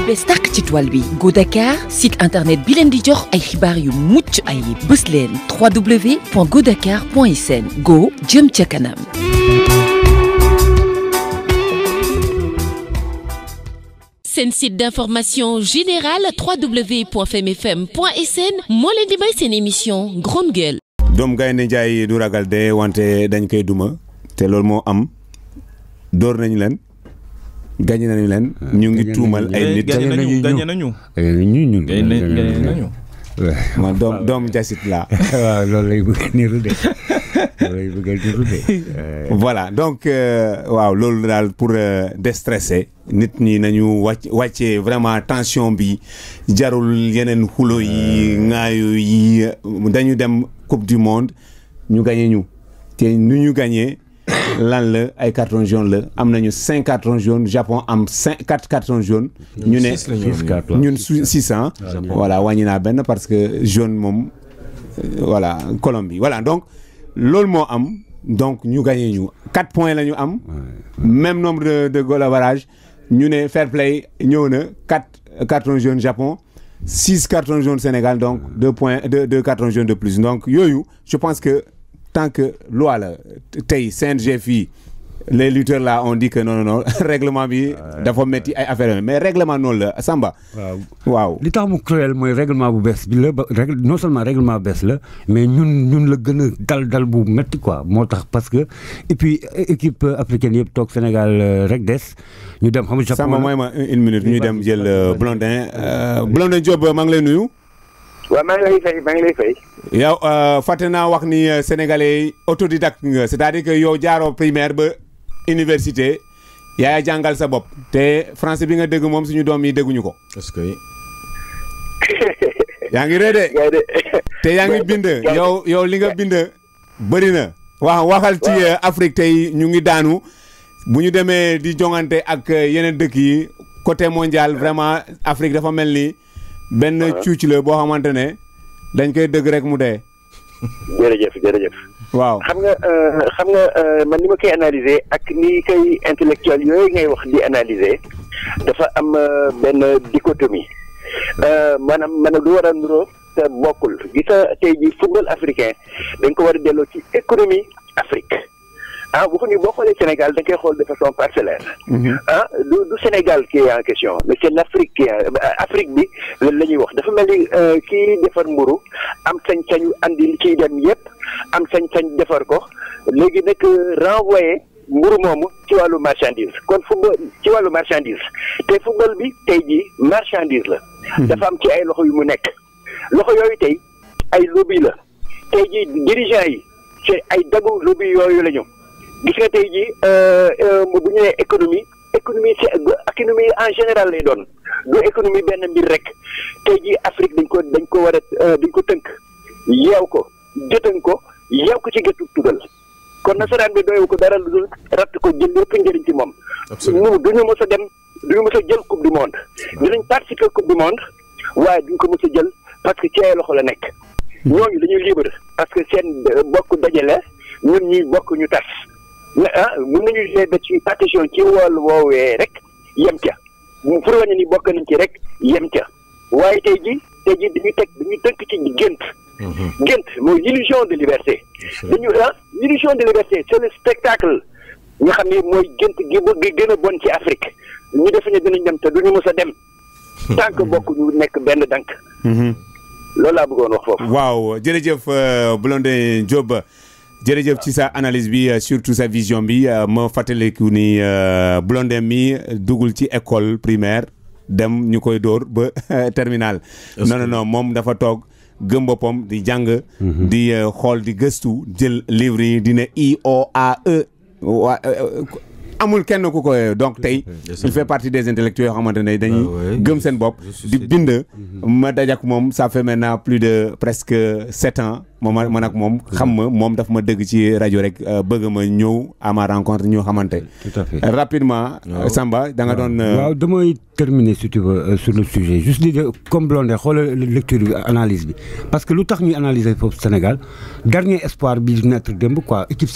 bees tàq ci toile bi Go Dakar site internet bi leen di jox ay xibaar yu mucc ayib bës leen www.godakar.sn Go jëm ca kanam. Seen site d'information générale www.femfm.sn moo leen di may seen émission Grande Gueule. doom gaynde Njaay du ragal de wante dañ koy duma te loolu moo am door nañ leen gañe nañu leen ñu ngi tuumal ay nit gañe nañu ma doom jasit la waaw loolu lay bëgg niru de voilà donc waaw loolu daal pour déstresser nit ñi nañu wàccee vraiment tension bi jarul yeneen xulo yi ŋaayo yi dañu dem coupe du monde ñu gagné ñu te nu ñu gagné lan la ay carton jaune la am nañu 5 cartons jaunes Japon am 4 cartons jaunes ñu ne ñun 6 ans voilà wàññi naa benn parce que jaune moom voilà Colombie voilà donc loolu moo am donc ñu gagné ñu 4 points la ñu am même nombre de goal average ñu ne fair play ñëw na 4 cartons jaunes Japon 6 cartons jaunes Sénégal donc 2 cartons jaunes de plus donc yooyu je pense que tant que loi la tey CNG fii les lutteurs là on dit que non règlement bi dafa metti ay affaire mais règlement noonu la Samba. waaw li tax mu cruel mooy règlement bu bees bi la non seulement règlement bees la mais ñun la gën a dal bu metti quoi moo tax parce que et puis équipe africaine yëpp toog Sénégal rek des ñu dem xam nga Samba mooy ma une minute ñu dem jël Blondin Diop maa ngi lay nuyu. waaw maa ngi lay fay. yow fàtte naa wax ni sénégalais autodidacte nga c'est-à-dire que yow jaaroo primaire ba université yaa jàngal sa bopp te français bi nga dégg moom suñu doom yi dégguñu ko. est-ce que. yaa ngi ree de te yaa ngi bind yow li nga bind bëri na. waxal ci Afrique tey ñu ngi daanu bu ñu demee di jongante ak yeneen dëkk yi côté mondial vraiment Afrique dafa mel ni. benn cuuc la boo xamante ne dañ koy dëgg rek mu dee. jërëjëf. waaw xam nga man ni ma koy analyser ak ni koy intellectuel yooyu ngay wax di analyser dafa am benn dichotomie maanaam du war a nuroo te bokkul gis nga tey jii football africain dañ ko war a delloo ci économie Afrique. waxuñu boo xoolee Sénégal da koy xool de façon parcellaire. du Sénégal qui est en question mais c'est l'Afrique qui est Afrique bi la ñuy wax dafa mel ni kii defar mburu am sañ-sañu andi li ciy dem yépp am sañ-sañ defar ko léegi nag renvoyer mburu moomu ci wàllu marchandise kon football ci wàllu marchandise te football bi tey jii marchandise la. dafa am ci ay loxo yu mu nekk loxo yooyu tey ay lobby la tey jii dirigeants yi c'est ay dagu lobby yooyu la ñu. gis nga tey jii bu ñu nee économie c'est économie en général lay doon du économie benn mbir rek tey jii Afrique dañ ko war a dañ ko tënk yeew ko jëtan ko yeew ko ci gëtu tugal kon nasaraan bi doyewu ko dara lu dul ratt ko jël lépp njëriñ ci moom. duñu mës a dem duñu mës a jël coupe du monde dinañ participer coupe du monde waaye duñ ko mës a jël parce que ci ay loxo la nekk. ñooñu dañuy libre parce que seen bokk dajale ñun ñuy bokk ñu tas. mën nañu def ci partition ci wàllu woowee rek yem ca pour wañu ni bokk nañ ci rek yem ca waaye tey ji dañuy tënk ci gént. gént mooy l'illusion de liberté. l'illusion de liberté c'est le spectacle nga xam ne mooy gént gi bëgg gën a bon ci Afrique ñu defe ne dinañ dem te duñu mës a dem tant que bokk ñu nekk benn dank. loolu laa bëggoon wax foofu. waaw jërëjëf Blondin Diop. jërëjëf ci sa analyse bi surtout sa vision bi ma fàttaliku ni Blondin mi dugul ci école primaire dem ñu koy dóor ba terminal non moom dafa toog gëm boppam di jàng di xool di gëstu jël livre yi di ne IOAE amul kenn ku ko donc tey il fait partie des intellectuels yoo xamante ne dañuy gëm seen bopp di bind ma dajak moom ça fait maintenant plus de presque 7 ans man ak moom xam ma moom daf ma dëgg ci rajo rek bëgg ma ñëw à ma rencontre ñu xamante. tout à fait rapidement. Samba da nga doon. waaw damay terminer si tu veux sur le sujet juste di comme Blondin xoolal lecture bi analyse bi parce que lu tax ñuy analyser foofu Sénégal dernier espoir bi naître démb quoi équipe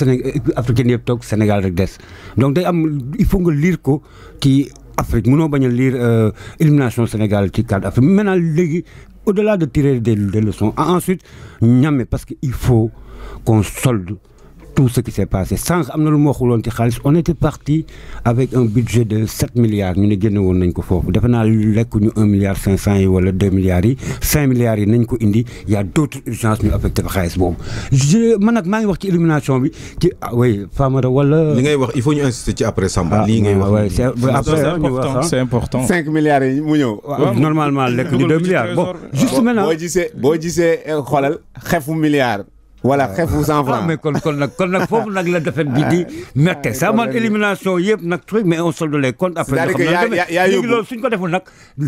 africaine yëpp toog Sénégal rek des donc day am il faut nga lire ko ci Afrique mënoo bañ a lire élimination Sénégal ci cadre Afrique maintenant léegi au-delà de tirer des leçons ensuite ñame parce que il faut qu'on solde tout ce qui s'est passé sànq am na lu ma waxuloon ci xaalis on était parti avec un budget de 7 milliards ñu ne génne woon nañ ko foofu defe naa lekk ñu 1 milliard 500 yi wala 2 milliards yi 5 milliards yi nañ ko indi y a d'autres urgences ñu affecté fa xaalis boobu man nag maa ngi wax ci élimination bi ci oui Famara wala. li ngay wax il faut ñu insister ci après Samba. lii ngay wax c'est important 5 milliards yi mu ñëw. normalement lekk ñu 2 milliards bon. juste maintenant boo gisee xoolal xefu milliard. voilà xefu 100 francs. mais kon nag foofu nag la defet bi di mette ça man élimination yëpp nag truc mais on solde les comptes après. c'est-à-dire que yaa yóbbu loolu suñ ko deful nag.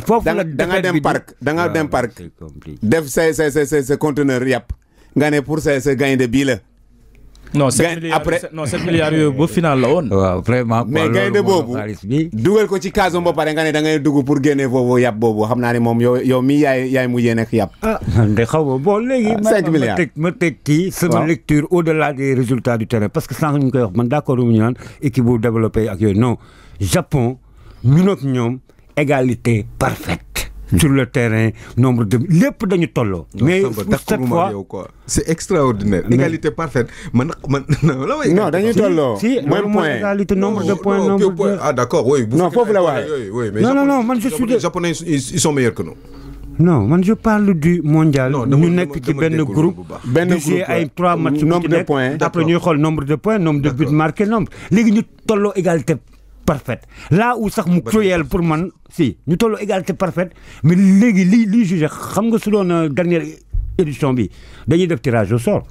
foofu la defet bi da nga dem parc def sa conteneur yàpp nga ne pour sa gaynde bii la. non 7 milliards yooyu ba final la woon. waaw vraiment. mais gaynde boobu dugal ko ci kaasam ba pare nga ne da ngay dugg pour génne foofu yàpp boobu xam naa ne moom yow mii yaay mujjee nekk yàpp. de xaw ma bon léegi. 5 milliards ma teg kii sama lecture au-delà des résultats du terrain parce que sànq ñu koy wax man d'accord mu ñu naan équipe bu développé ak yooyu non Japon ñun ak ñoom égalité parfaite. sur le terrain nombre de lépp dañu tolloo. mais cette fois c'est extraordinaire. égalité parfaite man non dañuy tolloo. si même point égalité nombre de points nombre de. ah d'accord oui. non foofu la waaye. non man je suis. Les Japonais ils sont meilleurs que nous. non man je parle du mondial. ñu nekk ci benn groupe. benn groupe ay 3 matchs. nombre de points après ñuy xool nombre de points nombre de buts marqués nombre. léegi ñu tolloo égalité parfaite là où sax mu cruel pour man si ñu tolloo égalité parfaite mais léegi lii jugé xam nga su doon dernière édition bi dañuy def tirage au sort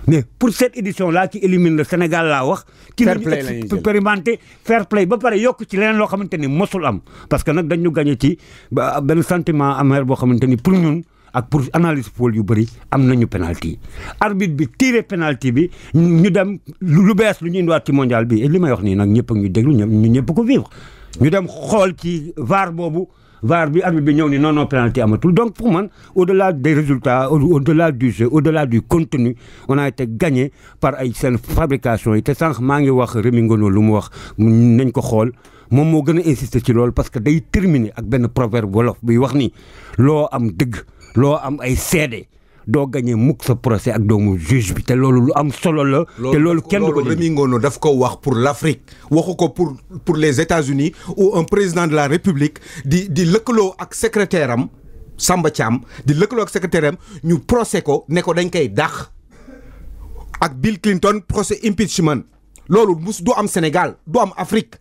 mais pour cette édition là qui élimine le Sénégal laa wax. fair play la ñuy expérimenté fair play ba pare yokk ci leneen loo xamante ni mosul am parce que nag dañu gagné ci benn sentiment amer boo xamante ni pour ñun. ak pour analyse fool yu bëri am nañu penalty arbitre bi tiré penalty bi ñu dem lu bees lu ñu indiwaat ci mondial bi et li may wax nii nag ñëpp ak ñu déglu ñu ñëpp ko vivre ñu dem xool ci VAR boobu VAR bi arbitre bi ñëw ni non penalty amatul donc pour man au-delà des résultats au-delà du jeu au-delà du contenu on a été gagné par ay seen fabrication yi te sànq maa ngi wax Rémi Ngono lu mu wax nañ ko xool moom moo gën a insister ci loolu parce que day terminer ak benn proverbe wolof buy wax ni loo am dëgg loo am ay seede doo gagné mukk sa procès ak doomu juge bi te loolu lu am solo la. te loolu kenn du ko loolu Rémi Ngono daf ko wax pour l'Afrique waxu ko pour les États-Unis où un président de la République di lëkkaloo ak secrétaire am Samba Thiam di lëkkaloo ak secrétaire am ñu procès ko ne ko dañ koy dàq ak Bill Clinton procès impeachment loolu du am Sénégal du am Afrique.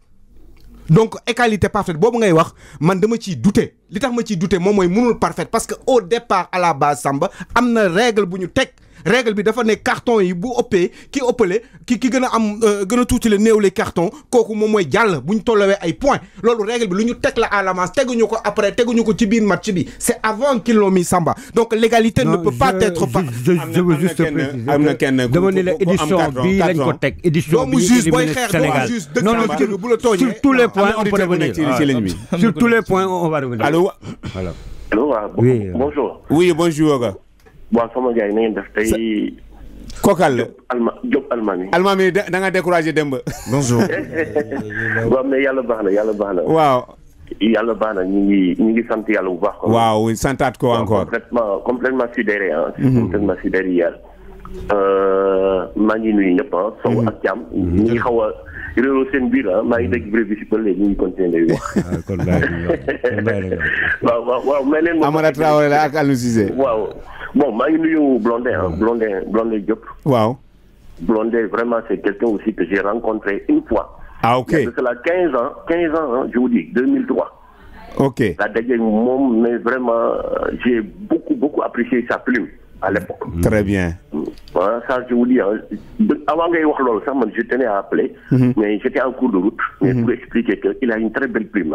donc égalité parfaite boobu ngay wax man dama ciy douter li tax ma ciy douter moom mooy mënul parfaite parce que au départ à la base Samba am na règle bu ñu teg règle bi dafa ne carton yi bu ëppee ki ëppale ki gën a am gën a tuuti le néewle carton kooku moom mooy jàll bu ñu tollowee ay points loolu règle bi lu ñu teg la à l'avance teguñu ko après teguñu ko ci biir match bi c'est avant qu'ils l'ont mis Samba donc l'égalité ne peut pas être je veux juste préciser am na kenn dama ne la édition bi lañ ko teg édition bi Sénégal non bu la tooñee sur tous les points on peut revenir sur tous les points on va revenir allô waaw bonjour bonjour waaw sama gars yi na ngeen def tey. Kokal la Diop Almami. Almami da nga découragé démb. bonjour. waaw mais yàlla baax na. waaw. yàlla baax na ñu ngi sant yàlla bu baax. waaw santaat ko encore. complètement sidéré ah. complètement sidéré hier. maa ngi nuyu ñëpp ah. Sow ak Thiam. ñu ngi xaw a réeróo seen biir ah maa ngi dégg béréb si ba léegi ñu ngi continuer di wax. waaw mais leen. Amara Traoré la ak Aliou Cissé. waaw. bon maa ngi nuyu Blondin Diop. waaw. Blondin vraiment c'est quelqu'un aussi que j'ai rencontré une fois. ah ok il y a de cela 15 ans je vous dis 2003. ok la dajeeg moom mais vraiment j'ai beaucoup apprécié sa plume à l'époque. très bien. Voilà, ça je vous dis avant ngay wax loolu sax man je tenais à appeler. mais j'étais en cours de route. mais pour expliquer que il a une très belle plume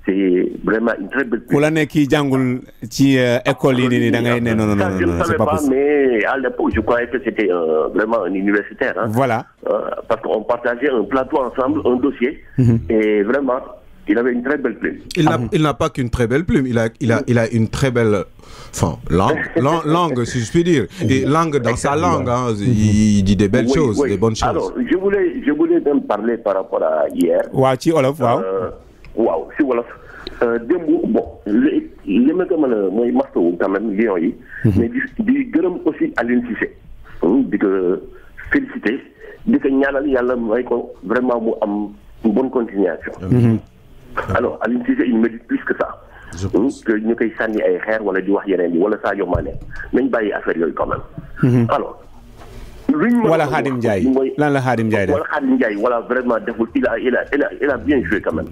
c'est vraiment une très belle plume. ku la ne kii jàngul ci école yi nii da ngay ne non je ne savais pas mais à l'époque je croyais que c'était vraiment un universitaire. voilà. parce qu'on partageait un plateau ensemble un dossier. et vraiment il avait une très belle plume. Il n'a pas qu'une très belle plume, il a une très belle langue si je puis dire. Et langue dans sa langue, hein, il dit des belles choses, des bonnes choses. Alors, je voulais même parler par rapport à hier. Waaw ci olof waaw. waaw si wolof démb bon li ma ko mën a mooy mastawu quand même Lions yi. mais di gërëm aussi Aliou Cissé. di ko féliciter di ko ñaanal yàlla may ko vraiment mu am une bonne continuation. alors Aliou Cissé il mérite plus que ça. que ñu koy sànni ay xeer wala di wax yeneen yi wala Sadio Mané nañ bàyyi affaire yooyu quand même. alors. wala Khadim Ndiaye lan la Khadim Ndiaye def wala Khadim Ndiaye voilà vraiment deful il a bien joué quand même.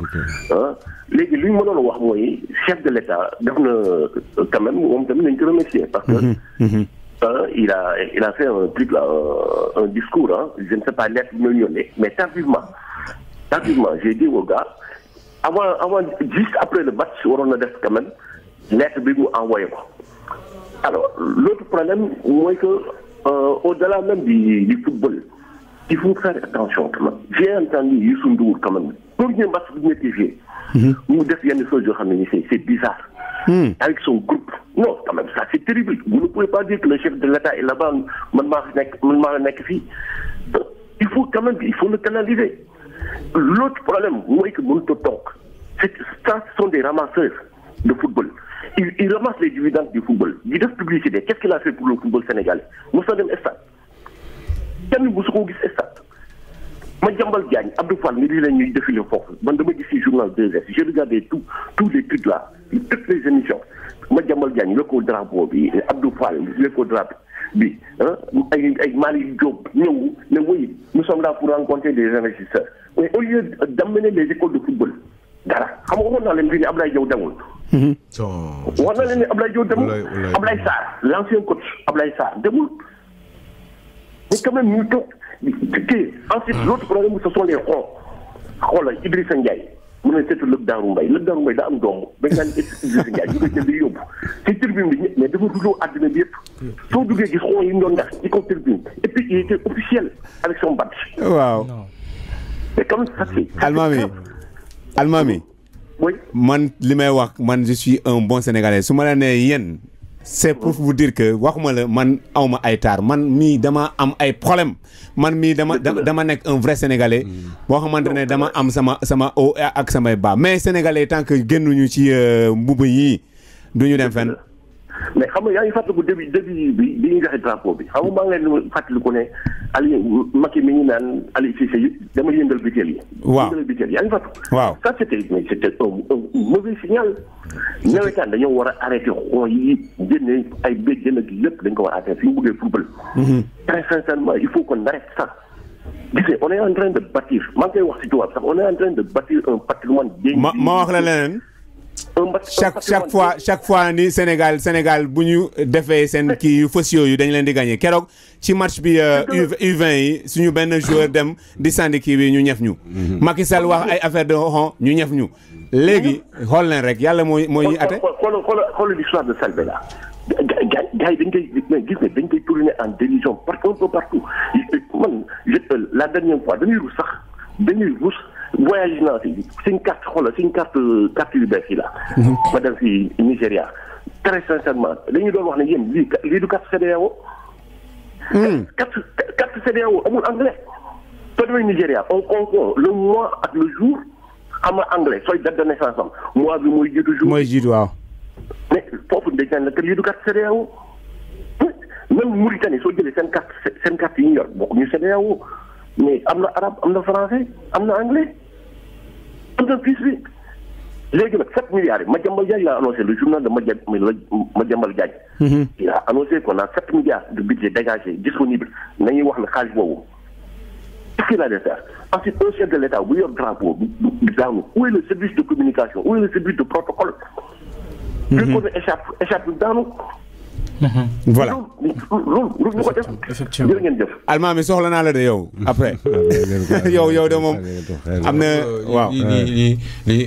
léegi li ñu mënoon wax mooy chef de l'État def na quand même moom tamit nañ ko remercier parce que. il a fait un truc là, un discours, hein, je ne sais pas lettre millionnaire, mais tardivement, j'ai dit aux gars, avant, juste après le match, on a quand même lettre que vous envoyez. Alors, l'autre problème, moi, que au-delà même du football, il faut faire attention quand même. J'ai entendu Youssou Ndour quand même. Pour une match de métier, nous défions des choses, c'est bizarre. Avec son groupe. Non, quand même, ça c'est terrible. Vous ne pouvez pas dire que le chef de l'État est là-bas, il faut quand même, il faut le canaliser. L'autre problème, moi, que mon totonk, ça, ce sont des ramasseurs de football. Ils ramassent les dividendes du football. Ils doivent publicité. Qu'est-ce qu'il a fait pour le football sénégalais? Moussa Dem Estat. Quel Moussou Estat? Madjambal Diagne, Abdou Fall, il a eu défilé fort. Dans le journal 2S, j'ai regardé tous les trucs là, toutes les émissions. Madjambal Diagne, le code drapeau, Abdou Fall, le code drapeau, avec Malik Diop, nous sommes là pour rencontrer des investisseurs. Mais au lieu d'amener les écoles de football, on a l'envie d'Ablaï Diop Damoul. On a l'envie d'Ablaï Diop Damoul, Ablaï Sarr, l'ancien coach, Ablaï Sarr, Damoul. Mais quand même, nous ensuite, l'autre problème, ce sont les ronds. Voilà, Idrissa Ndiaye. Vous savez, c'est le Daroumbay. Le Daroumbay, c'est un dôme. Idrissa Ndiaye, c'est tribune, mais de vous toujours admettre. Tout le monde qui contribue. Et puis, il était officiel avec son badge. Wow. Mais comme ça, c'est. Almami. Oui. Man, je suis un bon Sénégalais. Si je c'est pour vous dire que waxuma la man awma ay tar man mi dama am ay problème man mi dama nek un vrai sénégalais bo xamantene dama am sama o ak samay ba mais sénégalais tant que gennuñu ci mbubu yi duñu dem fenn. mais xam nga yaa ngi fàttaliku début bi ñu joxe drapeau bi xam nga maa ngi leen fàttaliku ne Aliou Macky mi ngi naan Aliou Cissé dama yëngal biteel yi. waaw yëngal biteel yi yaa ngi fàttaliku. waaw ça c'était un mauvais signal. nawetaan dañoo war a arrêté xoo yi génne ay béjjën ak lépp dañ ko war a arrêté fi ñu bëggee football. très sincèrement il faut qu'on arrête ça. Gis on est en train de bâtir maa ngi koy wax si tubaab sax on est en train de bâtir un patrimoine. ma wax la leneen. chaque fois ni Sénégal bu ñu defee seen kii yu fës yooyu dañ leen di gagné keroog ci match bi U20 yi suñu benn joueur dem di sànni kii bi ñu ñef ñu. Macky Sall wax ay affaire de ñu ñef ñu. léegi xool leen rek yàlla mooy ñu ate. xool l'histoire de Selbé là. gars yi dañ koy gis ne dañ koy tourner en dérision un peu partout man la dernière fois dañuy rus voyage naa c'est une carte carte yu bees yi la. ma dem fi Nigéria très sincèrement dañuy doon wax ne yéen lii du carte CEDEAO. carte CEDEAO amul anglais. soo demee Nigéria on confond le mois ak le jour xam nga anglais sooy date de naissance am mois bi mooy jiitu jour. mooy jiitu waaw. mais foofu dañ naan la que lii du carte CEDEAO même Mauritanie soo jëlee seen carte yi ñu yor bokkuñu CEDEAO mais am na arabe am na français am na anglais. am na fils bi léegi nag 7 milliards yi Madiambal Diagne l'a annoncé le journal de Madiambal Diagne. Il a annoncé qu'on a 7 milliards de budget dégagé disponible nañuy wax ne xaalis boobu qu'est-ce qu'il a de faire ensuite un chef de l'État bu yor drapeau bi daanu où est le service de communication où est le service de protocole. il faut que échappe daanu. voilà loolu ñu ko def. effectivement jërë ngeen jëf. Almami soxla naa la de yow après. yow de moom am na waaw. lii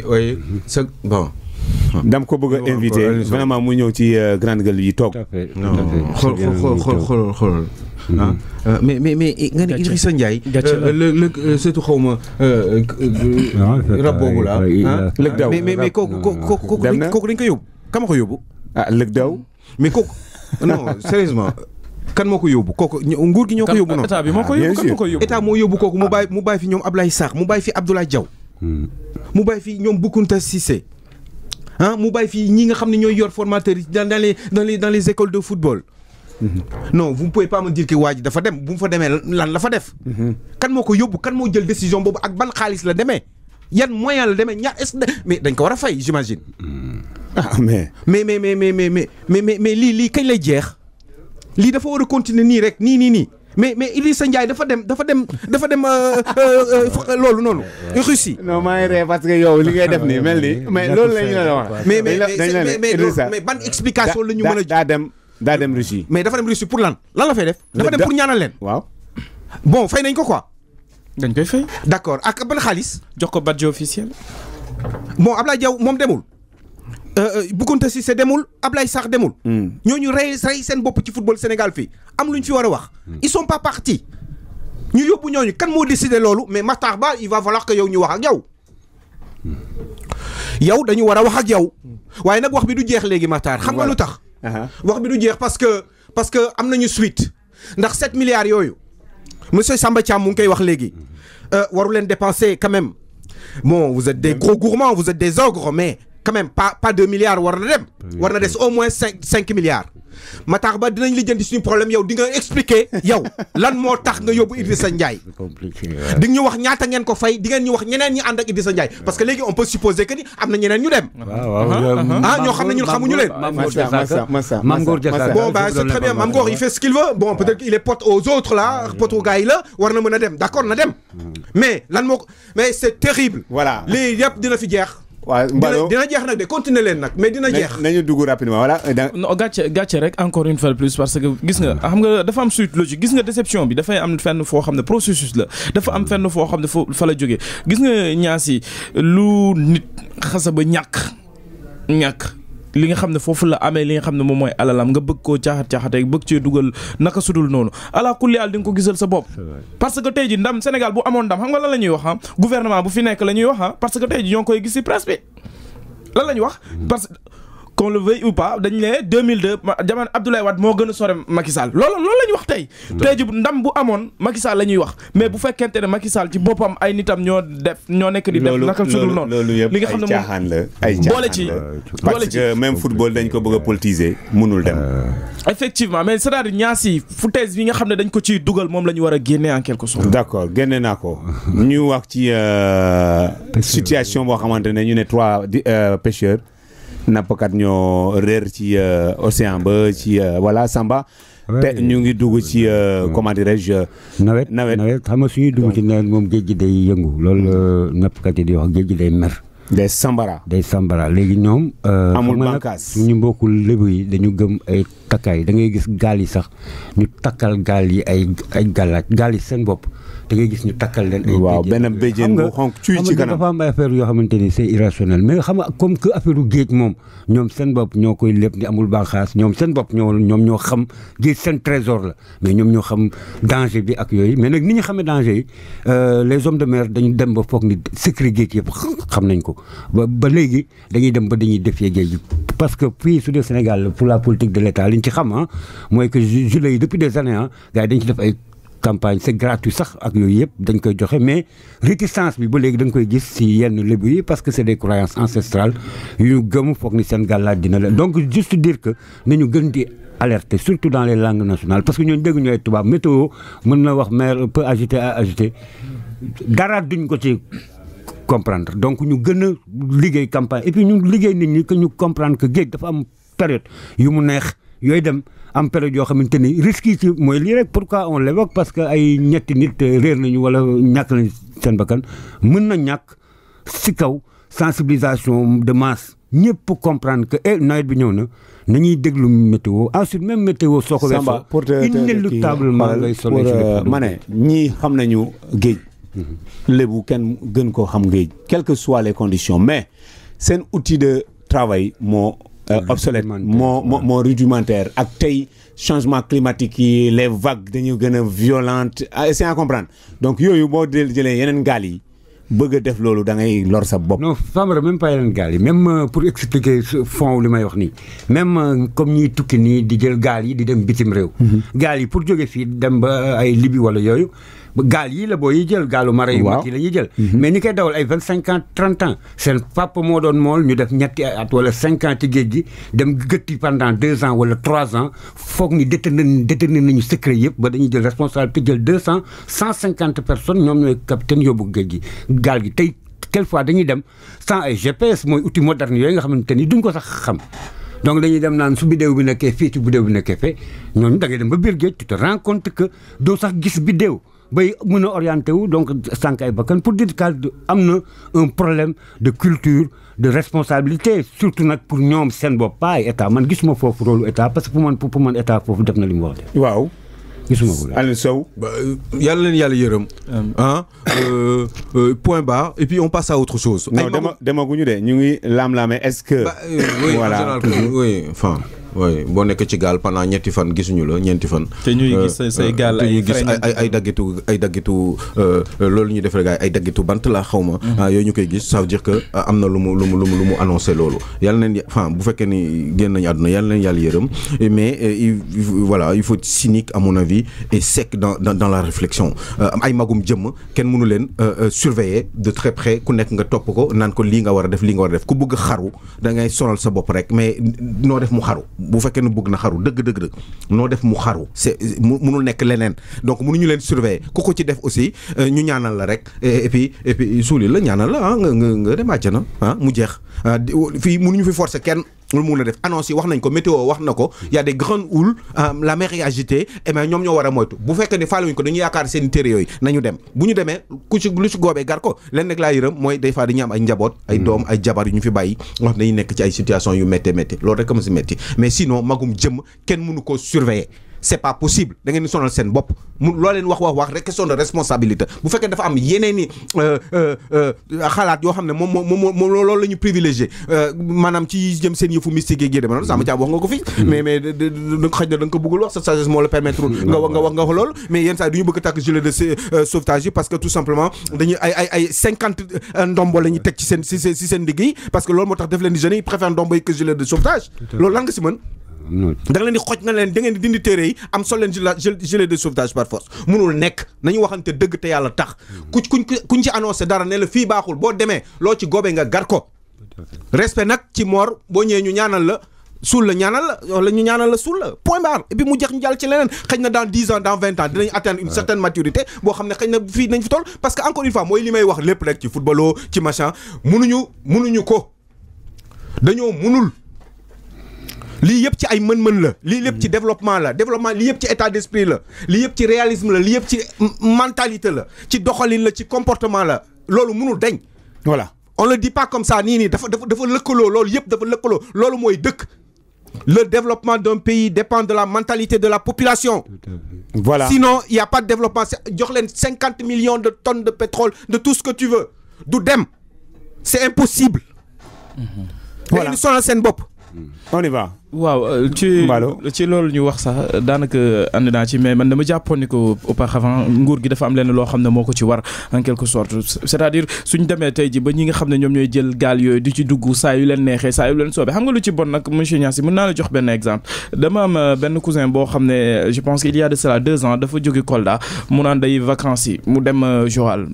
oui c'est bon. dam ko bëgg a invité vraiment mu ñëw ci grande gueule yi toog. xool mais nga ne Idrissa Ndiaye. surtout xaw ma rab boobu la lëg daw mais kooku dañ ko yóbbu. kan ma ko yóbbu. lëg daw. mais kooku non sérieusement kan moo ko yóbbu kooku nguur gi ñoo ko yóbbu noonu. état bi moo ko yóbbu kan moo ko yóbbu. état moo yóbbu kooku mu bàyyi fi ñoom Ablaye Sarr mu bàyyi fi Abdoulaye Diaw. mu bàyyi fii ñoom Boukounta Cissé mu bàyyi fii ñi nga xam ne ñooy yor formateurs yi dans les écoles de football. Non, vous ne pouvez pas me dire que waa ji dafa dem bu mu fa demee lan la fa def. kan moo ko yóbbu kan moo jël décision boobu ak ban xaalis la demee yan moyen la demee ñaar est-ce que mais dañ ko war a fay j'imagine. mais lii kañ lay jeex lii dafa war a continuer nii rek nii. mais Idrissa Ndiaye dafa dem loolu noonu. Russie. non maa ngi ree parce que yow li ngay def nii mel ni mais loolu la ñu la wax. mais ban explication la ñu mën a. daa dem Russie. mais dafa dem Russie pour lan la fay def. dafa dem pour ñaanal leen. waaw. bon fay nañ ko quoi. dañ koy fay. d'accord ak ban xaalis. jox ko badge officiel. bon Ablaye Diaw moom demul. Boukounta Cissé demul Ablaye Sarr demul. ñooñu rey seen bopp ci football Sénégal fii am lu ñu fi war a wax. ils sont pas partis. ñu yóbbu ñooñu kan moo décidé loolu mais Matar Ba il va falloir que yow ñu wax ak yow. yow dañu war a wax ak yow. waaye nag wax bi du jeex léegi Matar xam nga lu tax. wax bi du jeex parce que am nañu suite ndax 7 milliards yooyu monsieur Samba Thiam mu ngi koy wax léegi waru leen dépenser quand même bon vous êtes des gros gourmands vous êtes des ogres mais quand même pas 2 milliards war na dem war na des au moins 5 milliards Matar Ba dinañ lijjanti suñu problème yow di nga expliquer yow lan moo tax nga yóbbu Idrissa Ndiaye di ñu wax ñaata ngeen ko fay di ngeen ñu wax ñeneen ñi ànd ak Idrissa Ndiaye parce que léegi on peut supposer que ni am na ñeneen ñu dem ñoo xam ne ñun xamuñu leen Mame Ngor Diazaka bon bah c'est très bien Mame Ngor il fait ce qu'il veut bon peut-être qu'il est pote aux autres là pote aux gars yi la war na mën a dem d'accord na dem mais lan moo ko mais c'est terrible voilà lii yëpp dina fi jeex waaw Mbalo dina jeex nag de continuer leen nag mais dina jeex. nañu dugg rapidement voilà. non gàcce rek encore une fois de plus parce que gis nga xam nga dafa am suite logique gis nga déception bi dafay am fenn foo xam ne processus la dafa am fenn foo xam ne fa la jógee gis nga ñaasi lu nit xasa ba ñàkk li nga xam ne foofu la amee li nga xam ne moom mooy alalam nga bëgg koo caaxate bëgg cee dugal naka sudul noonu ala kulli al di nga ko gisal sa bopp parce que tey ji ndam Sénégal bu amoon ndam xam nga lan la ñuy wax gouvernement bu fi nekk la ñuy wax parce que tey ji ñoo ngi koy gis ci presse bi lan la ñuy wax parce que qu'on le veuille ou pas dañu ne 2002 jamono Abdoulaye Wade moo gën a sore Macky Sall loolu la ñuy wax tey ji ndam bu amoon Macky Sall la ñuy wax mais bu fekkente ne Macky Sall ci boppam ay nitam ñoo nekk di def naka sudul noonu loolu yëpp li nga xam ne ay caaxaan la ay boole ci parce que même football dañ ko bëgg a politiser mënul dem effectivement mais c'est-à-dire ñaasi foutaise bi nga xam ne dañ ko ciy dugal moom la ñu war a génne en quelque sorte d'accord génne naa ko ñu wax ci situation boo xamante ne ñu ne 3 pêcheurs nappkat ñoo réer ci océan ba ci voilà Samba te ñu ngi dugg ci comment dirais-je nawet xam nga suñuy dugg ci nawet moom géej gi day yëngu loolu nappkat yi di wax géej gi day mer day sambara léegi ñoom amul bànqaas suñu mbokku lébu yi dañu gëm ay takkaay da ngay gis gaal yi sax ñu takkal gaal yi ay gàllaaj gaal yi seen bopp da ngay gis ñu takkal leen. waaw benn béjjén bu xonk cuy ci kanam dafa am ay affaire yoo xamante ni c'est irrationnel mais xam nga comme que affaire géej moom ñoom seen bopp ñoo koy lépp ni amul bànqaas ñoom seen bopp ñoom ñoo xam géej seen trésor la mais ñoom ñoo xam danger bi ak yooyu mais nag ni ñu xamee danger yi les hommes de mer dañu dem ba foog ni secret géej yëpp xam nañ ko ba léegi dañuy dem ba dañuy défier géej gi parce que fii su dee Sénégal pour la politique de l'État li ñu ci xam mooy que gilets yi depuis des années gars yi dañ ci def ay campagne c'est gratuit sax ak yooyu yëpp dañ koy joxe mais réticence bi ba léegi da nga koy gis ci yenn lébu yi parce que c'est des croyances ancestrales yu ñu gëm foog ni seen gàllaaj dina la donc juste dire que nañu gën di alerter surtout dans les langues nationales parce que ñooñu dégg ñooy tubaab météo mën na wax mer peu agité à agité dara duñ ko ci comprendre donc ñu gën a liggéey campagne et puis ñu liggéey nit ñi que ñu comprendre que géej dafa am période yu mu neex yooyu dem am période yoo xamante ni risques yi ci mooy lii rek pourquoi on l'évoque parce que ay ñetti nit réer nañu wala ñàkk nañ seen bakkan mën na ñàkk si kaw sensibilisation de masse ñëpp comprendre que nawet bi ñëw na nañuy déglu météo ensuite même météo soo ko weesoo inéluctablement ngay solo ma ne ñii xam nañu géej lébu kenn gën koo xam géej quelles que soient les conditions mais seen outil de travail moo obsolète moo rudimentaire ak tey changement climatique yi les vagues dañu gën a violentes c'est à comprendre donc yooyu boo jëlee yeneen gaal yi bëgg a def loolu da ngay lor sa bopp. non Famara même pas yeneen gaal yi même pour expliquer fond li may wax nii même comme ñiy tukki nii di jël gaal yi di dem bitim réew. gaal yi pour jóge fii dem ba ay Libye wala yooyu gaal yi la boo yi jël gaalu mara yu mag yi la ñuy jël mais ñi koy dawal ay 25 ans 30 ans seen papa moo doon mool ñu def ñetti at wala 5 ans ci géej gi dem gëtti pendant 2 ans wala 3 ans foog ni détenir nañu secret yëpp ba dañuy jël responsabilité jël 150 personnes ñoom ñooy capitaine yóbbu géej gi gaal gi tey quelquefois dañuy dem sans ay GPS mooy outil moderne yooyu nga xamante ni duñ ko sax xam donc dañuy dem naan su bidéew bi nekkee fii ci bidéew bi nekkee fee ñooñu da ngay dem ba biir géej tu te rends compte que doo sax gis bidéew bay mën a orienté wu donc sànq ay bakkan pour dire que am na un problème de culture de responsabilité surtout nag pour ñoom seen bopp pas ay état man gisuma foofu rôle état parce que pour man état foofu def na li mu wax de. waaw. gisuma ko Aliou Sow. yàlla leen yàlla yërëm. Point barre et puis on passe à autre chose. non demaguñu de ñu ngi laam-laame est-ce que. voilà oui enfin. oui boo nekk ci gaal pendant ñetti fan gisuñu la ñeenti fan. te ñuy gis say gaal ay gis ay daggitu loolu ñuy def rek ay daggitu bant la xaw ma. yooyu ñu koy gis ça veut dire que am na lu mu annoncé loolu. yàlla nañ enfin bu fekkee ni génn nañu àdduna yàlla nañ yàlla yërëm mais voilà il faut être cynique à mon avis et sec dans la réflexion ay magum jëmm kenn mënu leen surveiller de très près ku nekk nga topp ko naan ko lii nga war a def lii nga war a def ku bëgg xaru da ngay sonal sa bopp rek mais noo def mu xaru. bu fekkee ne bëgg na xaru dëgg noo def mu xaru c'est mënul nekk leneen donc mënuñu leen surveiller ku ko ci def aussi ñu ñaanal la rek et puis suuli la ñaanal la nga dem àjjana mu jeex fii mënuñu fi forcer kenn lu mun a def annonce yi wax nañ ko météo wax na ko y a des grandes houles la mer est agitée et bien ñoom ñoo war a moytu bu fekkee ne faaluñu ko dañuy yaakaar seen téere yooyu nañu dem bu ñu demee lu ci goobee gar ko leen nag laa yërëm mooy des fois dañuy am ay njaboot ay doom ay jabar yu ñu fi bàyyi wax dañuy nekk ci ay situation yu métti loolu rek ma si métti mais sinon magum jëm kenn mënu ko surveiller c'est pas possible da ngeen di sonal seen bopp loo leen wax rek question de responsabilité bu fekkee dafa am yeneen i xalaat yoo xam ne moom loolu la ñu privilégié maanaam ci jëm seen yëfu mystique yi gédé ma noonu sama caab wax nga ko fi mais xëy na da nga ko bëggul wax sa sagesse moo la permettre nga wax loolu mais yenn saa du ñu bëgg takk gilet de sauvetage yi parce que tout simplement dañuy ay 50 ndombo la ñuy teg ci seen digg yi parce que loolu moo tax def leen di jeunes yi préfère ndombo yi que gilet de sauvetage loolu lan nga si mën da nga leen di xoj na leen da ngeen di dindi téere yi am sol leen gilet de sauvetage par force munul nekk nañu waxante dëgg te yàlla tax kuñ ci annoncé dara ne la fii baaxul boo demee loo ci góobee nga gar ko respect nag ci moor boo ñëwee ñu ñaanal la suul la ñaanal la wala ñu ñaanal la suul la point barre et puis mu jeex ñu jàll ci leneen xëy na dans 10 ans dans 20 ans dinañ atteindre une certaine maturité boo xam ne xëy na fii nañ fi toll parce que encore une fois mooy li may wax lépp rek ci footballoo ci machin munuñu ko dañoo munul lii yëpp ci ay mën-mën la lii yëpp ci développement lii yëpp ci état d'esprit la lii yëpp ci réalisme la lii yëpp ci mentalité la ci doxalin la ci comportement la loolu mënul dañ voilà on le dit pas comme ça nii dafa lëkkaloo loolu yëpp dafa lëkkaloo loolu mooy dëkk le développement d'un pays dépend de la mentalité de la population voilà sinon il y a pas de développement jox leen 50 millions de tonnes de pétrole de tout ce que tu veux du dem c'est impossible voilà ñu sonal seen bopp on y va. waaw ci loolu ñu wax sax daanaka ànd naa ci mais man dama jàppoon ni ko auparavant nguur gi dafa am lenn loo xam ne moo ko ci war en quelque sorte c'est-à-dire suñ demee tey ji ba ñi nga xam ne ñoom ñooy jël gaal yooyu di ci dugg saa yu leen neexee saa yu leen soobee xam nga lu ci bon nag monsieur Niasse mën naa la jox benn exemple dama am benn cousin boo xam ne je pense qu'il y a de cela 2 ans dafa jóge Kolda mu naan day vacances yi mu dem Joal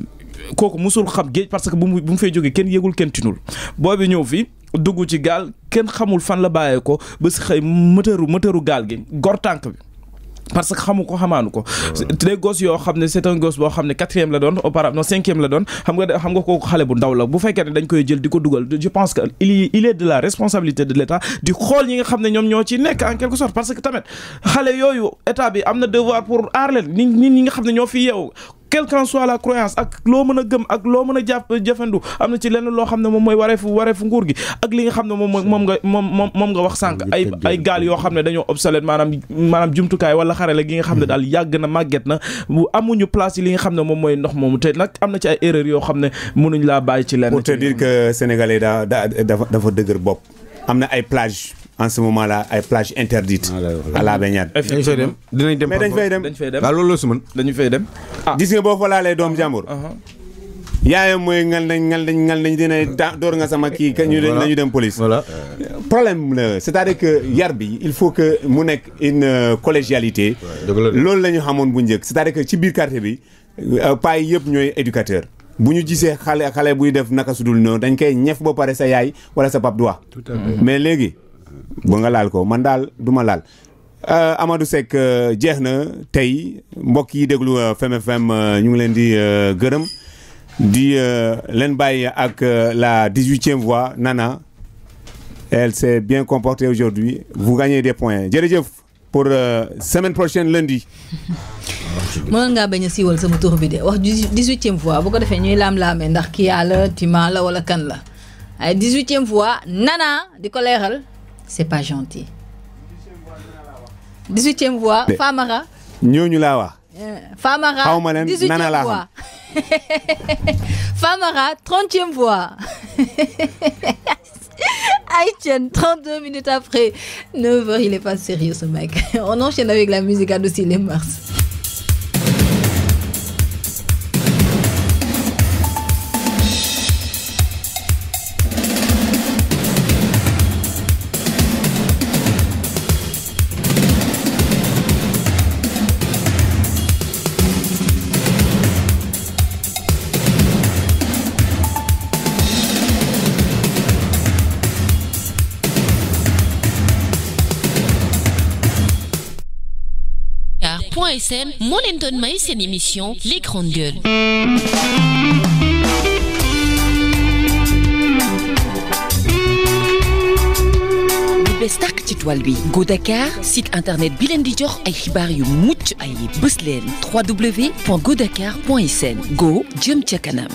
kooku musul xam géej parce que bu mu fay jógee kenn yëgul kenn tinul boobu ñëw fi dugg ci gaal kenn xamul fan la bàyyee ko ba si xëy moteuru gaal gi gor tànk bi parce que xamu ko xamaanu ko des gosses yoo xam ne c'est un gosse boo xam ne 4e la doon auparavant non 5e la doon xam nga kooku xale bu ndaw la bu fekkee ne dañ koy jël di ko dugal je pense que il est de la responsabilité de l'État di xool ñi nga xam ne ñoom ñoo ci nekk en quelque sorte parce que tamit xale yooyu état bi am na devoir pour aar leen nit ñi nga xam ne ñoo fi yeewu quelle qu'en soit la croyance ak loo mën a gëm ak loo mën a jëfandu am na ci lenn loo xam ne moom mooy wareefu nguur gi ak li nga xam ne moom nga wax sànq ay gaal yoo xam ne dañoo obsolète maanaam jumtukaay wala xarale gi nga xam ne daal yàgg na màgget na bu amuñu place yi li nga xam ne moom mooy ndox moomu te nag am na ci ay erreurs yoo xam ne mënuñ laa bàyyi ci lenn. pour te dire que sénégalais dafa dëgër bopp am na ay plage en ce moment là ay plage interdite à la baignade. dinañ dem mais dañ fay dem waaw loolu la su mën dañu fay dem gis nga boo fa laalee doom jàmbur yaayam mooy ngal nañ dina door nga sama kii ñu dem police voilà problème la c'est-à-dire que yar bi il faut que mu nekk une collégialité loolu la ñu xamoon bu njëkk c'est-à-dire que ci biir quartier bi paa yi yëpp ñooy éducateur bu ñu gisee xale buy def naka sudul noonu dañ koy ñef ba pare sa yaay wala sa pap du wax mais léegi ba nga laal ko man daal du ma laal Amadou Seck jeex na tey mbokk yi déglu Fem FM ñu ngi leen di gërëm di leen bàyyi ak la 18e voix Nana. Elle s'est bien comportée aujourd'hui. Vous gagnez des points. Jërëjëf pour semaine prochaine lundi. mënoon ngaa bañ a siiwal sama tur bi de wax 18e voix bu ko defee ñuy laam-laamee ndax kii yaa la Tima la wala kan la ay 18e voix Nana di ko leeral c'est pas gentil. 18e voix Famara. ñooñu laa wax. Famara xaw ma leen 18e voix. Famara 30e voix. Aïchen, 32 minutes après 9h, il est pas sérieux ce mec. On enchaîne avec la musique à Adouci les Mars. .sn moo leen doon may seen émission Les Grandes Gueules. lu bees tàkk ci toile bi Go Dakar site internet bi leen di jox ay xibaar yu mucc ay bës leen www.godakar.sn Go jëm ca kanam.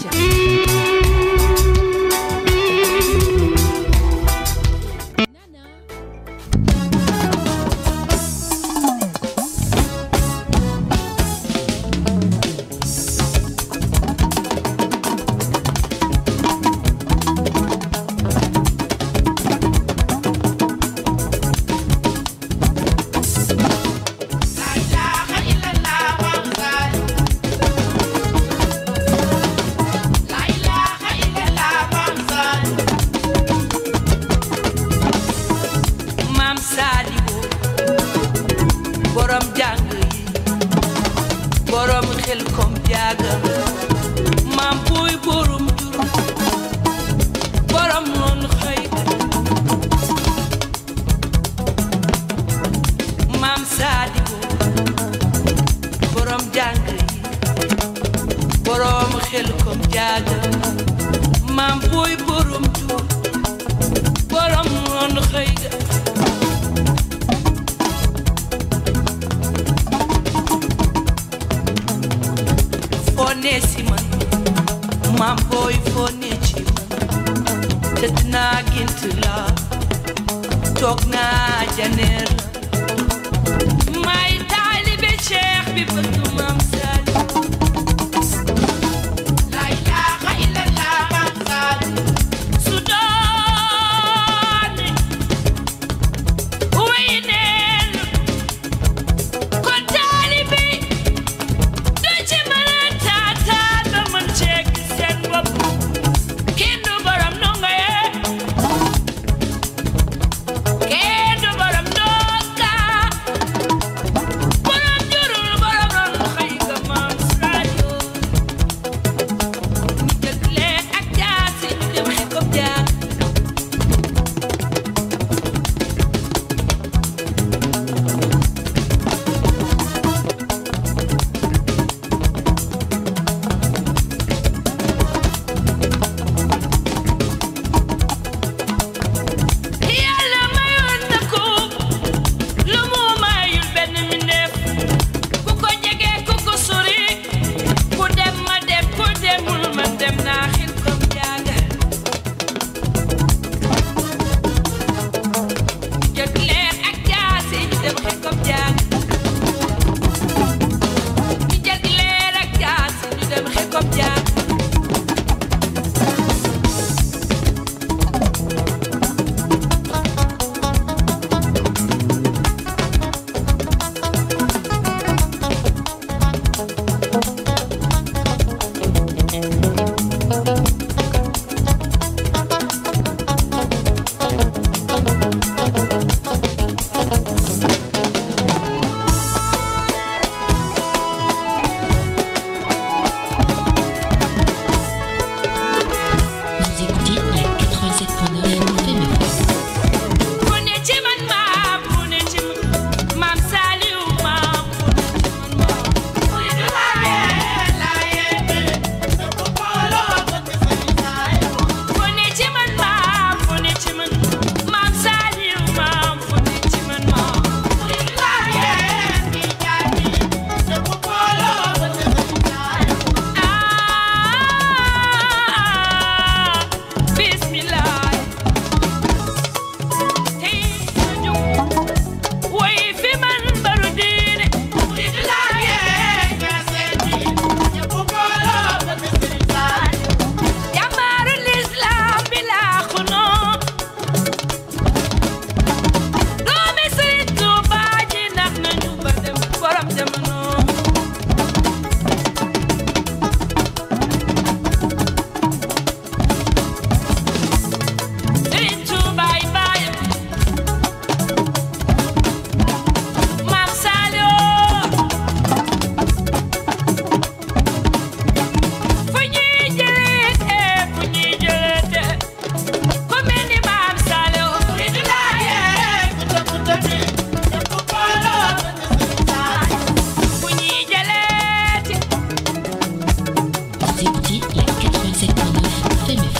Vous écoutez la 87.9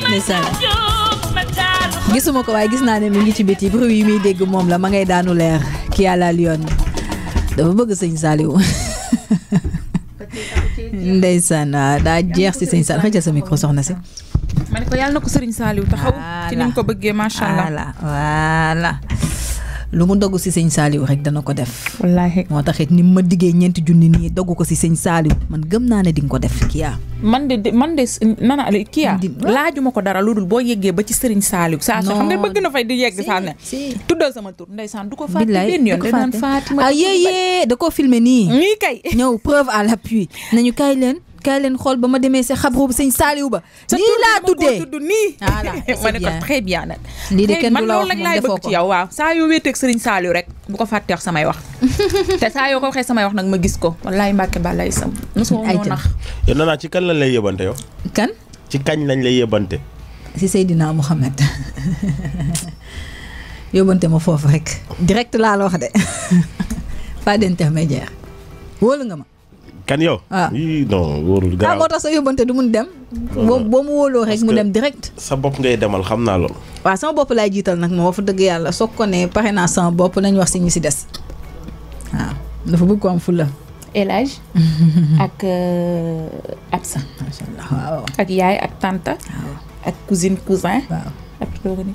Femme FM. gisuma ko waaye gis naa ne mi ngi ci biti bruit yi muy dégg moom la ma ngay daanu leer kii à la Lyon dafa bëgg sëñ Saliou ndeysaan daa jeex si sëñ Saliou xëccal sa micro soxna si ma ne ko yàlla na ko sëriñ Saliou taxaw ci ni mu ko bëggee macha allah voilà lu mu dogg si sëñ Saliou rek dana ko def wallaahi moo taxit ni ma diggee 4 junni nii dogg ko si sëñ Saliou man gëm naa ne di nga ko def Kia man de nana Kia laajuma ko dara lu dul boo yeggee ba ci sëriñ Saliou saa su xam nga bëgg na fay di yegg saa ne tuddal sama tur ndeysaan du ko fàtte benn yoon danaan Fatima yéyee da koo filmé nii nii kay ñëw preuve à l'appui nañu kaay leen xool ba ma demee sa xabru sëñ Saliou ba nii laa tuddee tudd nii ma ne ko très bien nag lii de kenn du la wax man loolu laay bëgg ci yow waaw saa yoo wéeteeg sëriñ Saliou rek bu ko fàttee wax samay wax te saa yoo ko waxee samay wax nag ma gis ko wallaay Mbàkke balay sam mosuma moo nax yow nanaa ci kan lañ lay yëbante yow kan ci kañ lañ lay yëbante si Seydina Mouhamed yóbbante ma foofu rek direct laa la wax de pas d'intermédiaire wóolu nga ma kan yow non wóorul garaaw moo tax sa yóbbante du mun dem boo mu wóoloo rek mu dem direct sa bopp ngay demal xam naa loolu waaw sama bopp laay jiital nag moo wax fa dëgg yàlla soog ko ne pare naa sama bopp nañ wax si ñu si des waaw dafa bëgg ko am fulla El Hadj ak Absa macha allah waaw ak yaay ak tante ak cousine cousin waaw ak dooga ni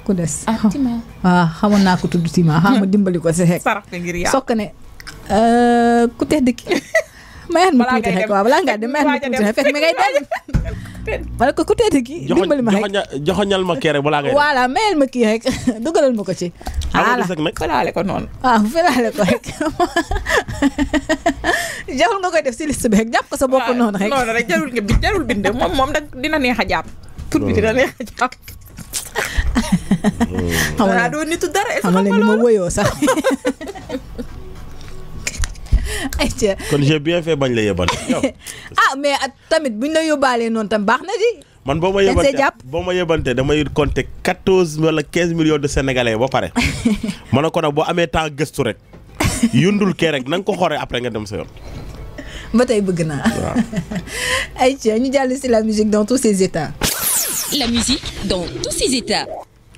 ku des ak Tima waaw xamoon naa ko tudd Tima xam ma dimbali ko si rek sarax ngir yàlla soog ko ne ku tedd ki mayaat ma tuuti rek waaw balaa ngaa dem mayaat ma tuuti rek fekk mi ngay dem wala ko ku tedd ki dimbali ma rek joxoñal ma kii rek balaa ngay voilà mayal ma kii rek dugalal ma ko ci voilà felaale ko noonu waaw felaale ko rek jarul nga koy def si liste bi rek jàpp ko sa bopp noonu rek noonu rek jarul bind moom nag dina neex a jàpp tur bi dina neex a jàpp xam nga doo nitu dara xam nga ni ma woyoo sax kon j'ai bien fait bañ la yebante mais tamit buñ la yóbbaalee noonu tam baax na di man boo ma yebante damay compter 14 wala 15 millions de sénégalais ba pare ma ne ko nag boo amee temps gëstu rek yundul kee rek na nga ko xoree après nga dem sa yoon ba tey bëgg naa. Aïcha ñu jàll si la musique dans tous ses états. La musique dans tous ses états.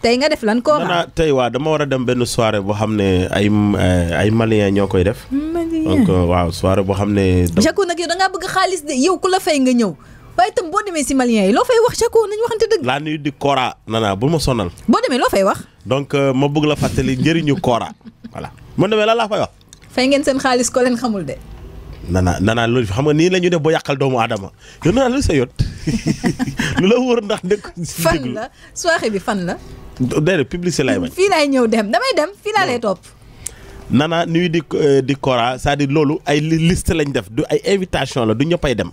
tey nga def lan Kora. tey waa dama war a dem benn soirée boo xam ne ay Maliens ñoo koy def. donc waaw soirée boo xam ne. Jaco nag yow da ngaa bëgg xaalis de yow ku la fay nga ñëw waaye itam boo demee si Maliens yi loo fay wax Jaco nañu waxante dëgg. la nuit du Kora Nana bul ma sonal. boo demee loo fay wax. donc ma bëgg la fàttali njëriñu Kora voilà man demee lan laa fay wax. fay ngeen seen xaalis ko leen xamul de. Nana loolu xam nga nii la ñu def ba yàqal doomu aadama yow Nana lu sa yot lu la wóor ndax dëkk. fan la soirée bi fan la. déedéet publicité lay bañ. fii laay ñëw damay dem fii laa lay topp. Nana nuit di Kora c'est-à-dire loolu ay liste lañ def du ay invitation la du ñëppay dem.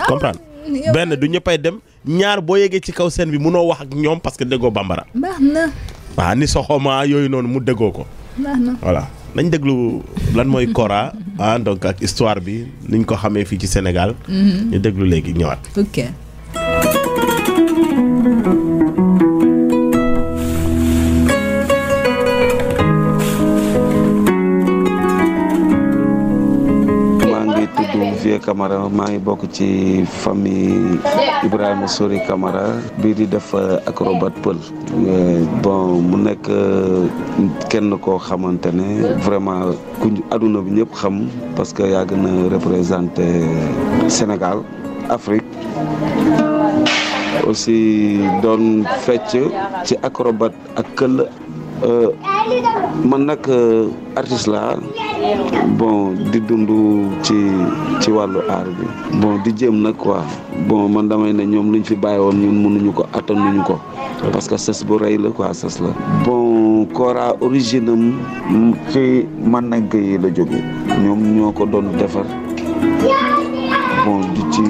comprendre benn du ñëppay dem ñaar boo yeggee ci kaw scène bi munoo wax ak ñoom parce que déggoo bambara. baax na. waaw ni soxoma yooyu noonu mu déggoo ko. baax na voilà nañ déglu lan mooy Kora donc ak histoire bi niñ ko xamee fii ci Sénégal. ñu déglu léegi ñëwaat. ok. Vieux Camara maa ngi bokk ci famille Ibrahima Sori Camara bii di def acrobate pël bon mu nekk kenn koo xamante ne vraiment ku àdduna bi ñëpp xam parce que yaa gën a représenté Sénégal Afrique aussi doon fecc ci acrobate ak këll man nag artiste la bon di dund ci wàllu art bi bon di jéem nag quoi bon man damay ne ñoom luñ fi bàyyi woon ñun mënuñu ko attanuñu ko parce que sës bu rëy la quoi sës la bon Kora origine am ci man nañ ko yi la jóge ñoom ñoo ko doon defar bon di ci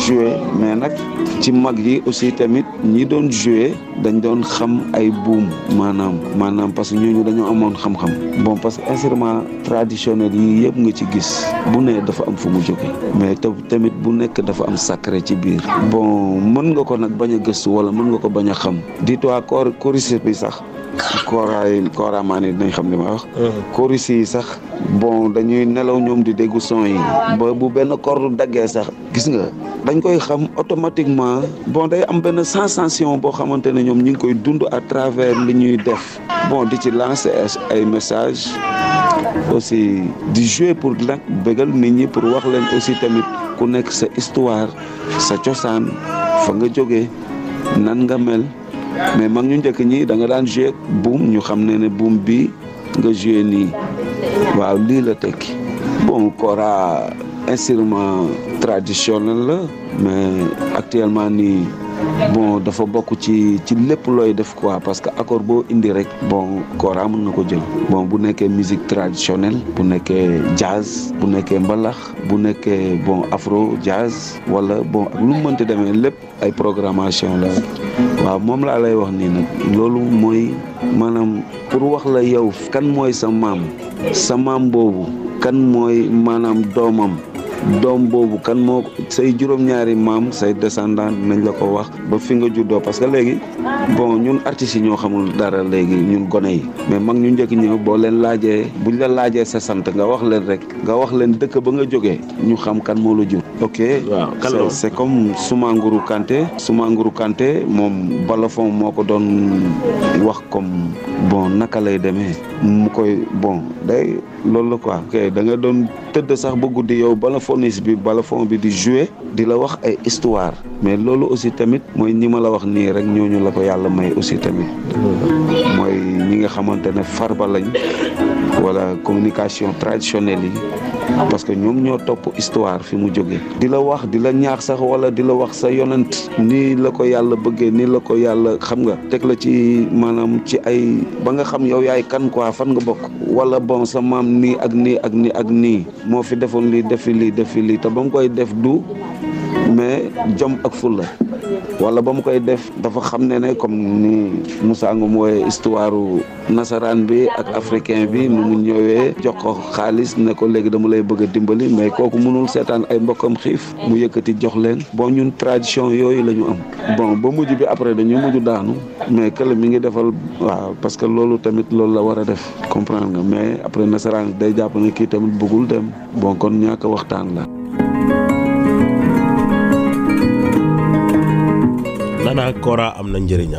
jouer mais nag ci mag yi aussi tamit ñi doon jouer dañ doon xam ay buum maanaam parce que ñooñu dañoo amoon xam-xam bon parce que instrument traditionnel yi yëpp nga ci gis bu ne dafa am fu mu jóge mais tamit bu nekk dafa am sacré ci biir bon mën nga ko nag bañ a gëstu wala mën nga ko bañ a xam dis-toi choriste bi sax Kora maa ne dinañ xam li ma wax choriste yi sax bon dañuy nelaw ñoom di déggu son yi ba bu benn corde daggee sax gis nga dañ koy xam automatiquement bon day am benn sensation boo xamante ne ñoom ñu ngi koy dund à travers li ñuy def bon di ci lancer ay message aussi di jouer pour nag bégal nit ñi pour wax leen aussi tamit ku nekk sa histoire sa cosaan fa nga jógee nan nga mel mais mag ñu njëkk ñi da nga daan jouer buum ñu xam ne buum bi nga jouer nii waaw lii la tekki bon Kora instrument traditionnel la mais actuellement nii bon dafa bokk ci lépp looy def quoi parce que accord boo indi rek bon Kora mën na ko jël bon bu nekkee musique traditionnelle bu nekkee jazz bu nekkee mbalax bu nekkee bon afro jazz wala bon ak lu mu mënti demee lépp ay programmation la waaw moom laa lay wax nii nag loolu mooy maanaam pour wax la yow kan mooy sa maam boobu kan mooy maanaam doom boobu kan moo say juróom-ñaari maam say descendant nañ la ko wax ba fi nga juddoo parce que léegi bon ñun artistes yi ñoo xamul dara léegi ñun gone yi mais mag ñu njëkk ñëw boo leen laajee buñ la laajee sa sant nga wax leen rek nga wax leen dëkk ba nga jógee ñu xam kan moo la jur ok c'est comme Soumanguru Kanté moom balafon moo ko doon wax comme bon naka lay demee mu koy bon day loolu la quoi ok da nga doon tëdd sax ba guddi yow balafon bi di jouer di la wax ay histoire mais loolu aussi tamit mooy ñi ma la wax nii rek ñooñu la ko yàlla may aussi tamit mooy ñi nga xamante ne farba lañ wala communication traditionnelle yi parce que ñoom ñoo topp histoire fi mu jógee di la wax di la ñaax sax wala di la wax sa yonent nii la ko yàlla bëggee nii la ko yàlla xam nga teg la ci maanaam ci ay ba nga xam yow yaay kan quoi fan nga bokk wala bon sa maam nii ak nii ak nii ak nii moo fi defoon lii defi lii te ba mu koy def du mais jom ak fulla wala ba mu koy def dafa xam ne comme ni Moussa Ngom wooye histoire nasaraan bi ak africain bi nu mu ñëwee jox ko xaalis ne ko léegi dama lay bëgg a dimbali mais kooku mënul seetaan ay mbokkam xiif mu yëkkati jox leen bon ñun tradition yooyu la ñu am bon ba mujj bi après dañu mujj daanu mais kële mi ngi defal waaw parce que loolu tamit loolu la war a def comprendre nga mais après nasaraan day jàpp ne kii tamit bëggul dem bon kon ñàkk waxtaan la pourtant Kora am na njëriñ.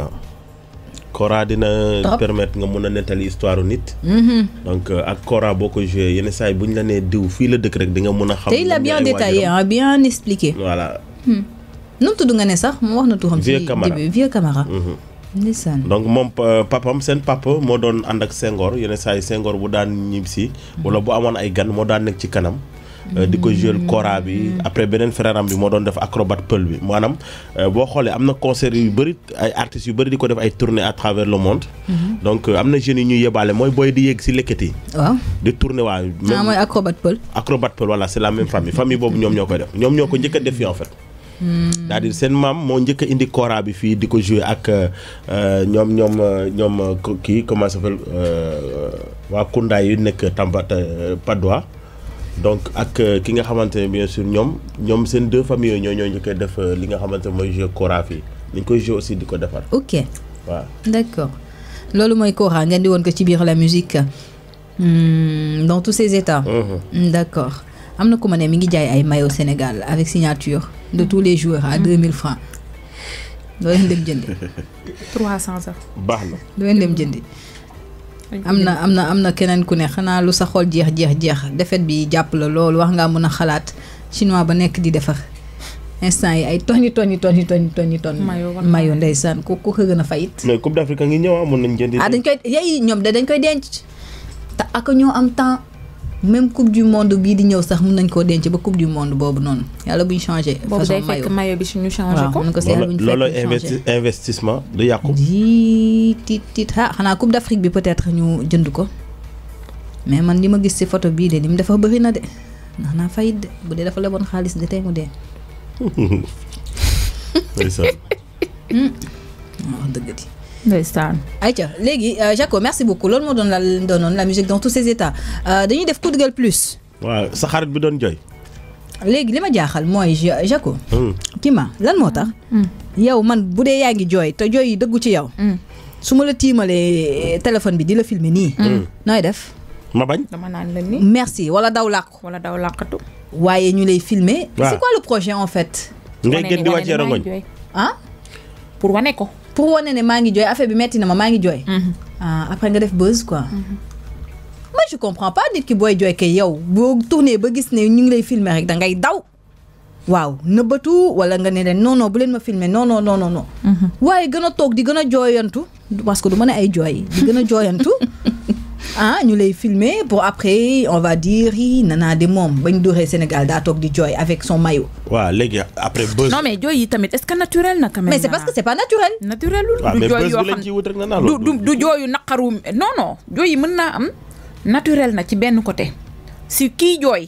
Kora dina permettre nga mun a nettali histoire nit. Donc ak Kora boo ko joué yenn saa yi bu ñu la nee diw fii la dëkk rek di nga mun a xam. te il a bien détaillé bien expliqué. Voilà. nu mu tudd nga ne sax mu wax na turam. Vieux Camara Vieux Camara. donc moom papam seen papa moo doon ànd ak Senghor yenn saa yi Senghor bu daan ñibbisi wala bu amoon ay gan moo daan nekk ci kanam. di ko jouer Kora bi après beneen frère am bi moo doon def acrobate pël bi maanaam boo xoolee am na concert yu bëri ay artistes yu bëri di ko def ay tournées à travers le monde. donc am na jeunes yi ñuy yebaale mooy booy di yéeg si lekket yi. waaw di tourner waaw. mooy acrobate pël. acrobate pël voilà c'est la même famille boobu ñoom ñoo koy def ñoom ñoo ko njëkk a def fii en fait. c'est-à-dire seen maam moo njëkk a indi Kora bi fii di ko jouer ak ñoom kii comment ça s'appelle waa Kounda yi nekk Tamba Padois. donc ak ki nga xamante ne bien sûr ñoom seen deux familles yooyu ñoo njëkk a def li nga xamante ne mooy jouer Kora fii ni ñu koy jouer aussi di ko defar. ok waaw d'accord loolu mooy Kora ngeen di woon ko ci biir la musique dans tous ses états. D'accord am na ku ma ne mi ngi jaay ay maillot Sénégal avec signature de tous les joueurs à 2000 francs doo leen dem jëndi. 300 sax. baax na doo leen dem jëndi. am na keneen ku ne xanaa lu sa xol jeex defet bi jàpp la loolu wax ngaa mën a xalaat chinois ba nekk di defar instant yi ay tonni mayo ndeysaan ku ko gën a fayit. mais Coupe d'Afrique ngi ñëw mën nañ jëndi. dañ koy yey ñoom dañ koy denc te ak ñoo am temps même coupe du monde bii di ñëw sax mën nañ koo denc ba coupe du monde boobu noonu yàlla buñ changé. boobu day fekk mayo bi suñu changé ko. loolu investissement du yàqu. tiit xanaa coupe d'Afrique bi peut-être ñu jënd ko mais man li ma gis ci photo bii de li mu dafa bëri na de ndax naa fayit de bu dee dafa leboon xaalis de tey mu dee. ndeysaan. wax dëgg di. ndeysaan. ayca léegi Jaco merci beaucoup loolu moo doonoon la musique dans tous ses états dañuy def coup de gueule plus. waaw sa xarit bi doon jooy. léegi li ma jaaxal mooy Jaco. Kima lan moo tax. yow man bu dee yaa ngi jooy te jooy yi dëggu ci yow. su ma la tiimalee téléphone bi di la filmer nii. nooy def. ma bañ. dama naan la ni. merci wala daw làqatu. waaye ñu lay filmer. waaw c'est quoi le projet en fait. ngay gën di wàccee rongoñ. pour wane ko. pour wane ne maa ngi jooy affaire bi metti na ma maa ngi jooy. après nga def buzz quoi. moi je comprends pas nit ki booy jooy kay yow boo tourné ba gis ne ñu ngi lay filmer rek da ngay daw. waaw nëbbatu wala nga ne leen non bu leen ma filmer non. waaye gën a toog di gën a jooyantu parce que du ma ne ay jooy di gën a jooyantu. ñu lay filmer pour après on va dire Nana de moom bañ dooree Sénégal daa toog di jooy avec son maillot. waaw léegi après buzz. non mais jooy yi tamit est-ce que naturel na quand même. mais c'est parce que c'est pas naturel. naturelul du jooy yoo xam du jooyu naqaru non jooy yi mën naa am naturel na ci benn côté si kii jooy